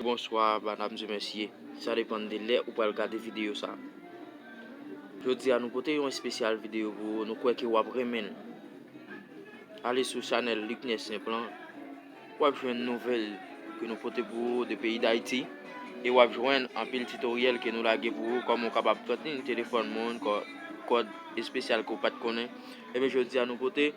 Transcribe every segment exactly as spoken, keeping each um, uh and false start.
Bonswa, madam e mesye. Sa depann de lè ou pral gade videyo sa. Jodi a, nou pote yon espesyal videyo pou ou. Nou kwè ke w ap renmen l. Ale sou chanèl Luckness Simple lan. W ap jwenn nouvèl ke nou pote pou ou de peyi Dayiti. E w ap jwenn anpil titoryèl ke nou lage pou ou, kòman w kapab pran liy telefòn moun, kò-, kòd espesyal ke w pa t konnen. Ebyen, jodi a, nou pote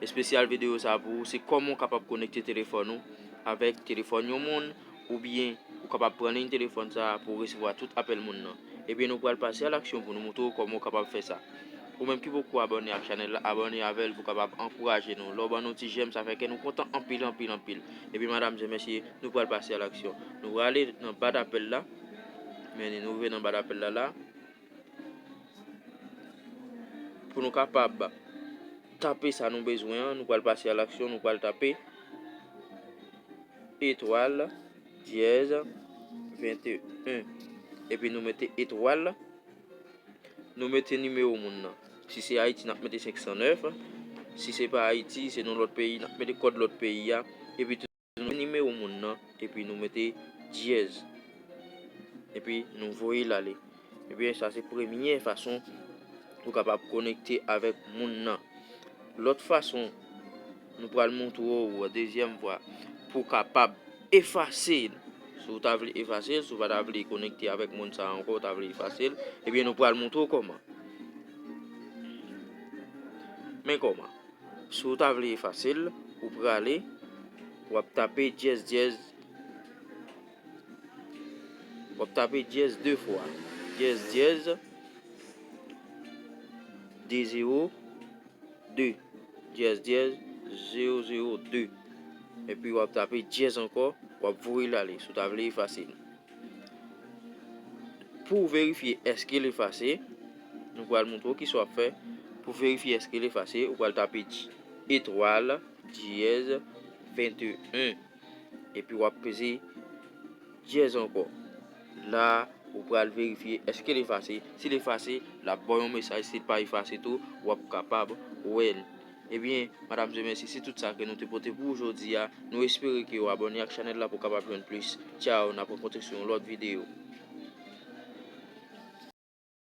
espesyal videyo sa pou ou. Se kòman w kapab konekte telefòn ou avèk telefòn yon moun, oubyen ou kapab pran liy telefòn sa pou w resevwa tout apèl moun nan. Ebyen, nou pral pase a laksyon pou nou montre w kòman w kapab fè sa. Ou menm ki poko abòne ak chanèl la, abòne avè l pou w kapab ankouraje nou. Lè w ban nou ti jèm, sa fè kè nou kontan anpil, anpil, anpil. Ebyen, madam e mesye, nou pral pase a laksyon. Nou prale nan ba dapèl la. Men nou rive nan ba dapèl la la. Pou nou kapab tape sa nou bezwen an, nou pral pase a laksyon, nou pral tape etwal dyèz venteyen. Epi nou mete etwal, nou mete nimewo moun nan. Si se Ayiti, n ap mete senk san nèf. Si se pa Ayiti, se nan lòt peyi, n ap mete kòd lòt peyi a. Epi tou, nou nimewo moun nan, epi nou mete dyèz. Epi nou voye l ale. Ebyen, sa se premye fason ou kapab konekte avèk moun nan. Lòt fason, nou pral montre w dezyèm fwa pou w kapab efase l. Si w ta vle efase l, si w pa ta vle konekte avèk moun sa a ankò, w ta vle efase l, ebyen, nou pral montre w kòman. Men kòman. Si w ta vle efase l, ou prale, w ap tape dyèz dyèz, w ap tape dyèz de fwa. Dyèz dyèz, de zewo, de. Dyèz dyèz, zewo zewo de. Epi w ap tape dyèz ankò, w ap voye l ale, si w ta vle efase l. Pou w verifye èske l efase, nou pral montre w kisa w ap fè. Pou verifye èske l efase, ou pral tape etwal dyèz venteyen. Epi w ap peze dyèz ankò. La, ou pral verifye èske l efase. Si l efase, l ap ba w yon mesaj. Si l pa efase tou, w ap kapab wè l. Ebyen, madam e mesye, se tout sa ke nou te pote pou ou jodi a. Nou espere ke w abòne ak chanèl la pou w kapab jwenn plis. Tchaw, n ap rankontre sou yon lòt videyo.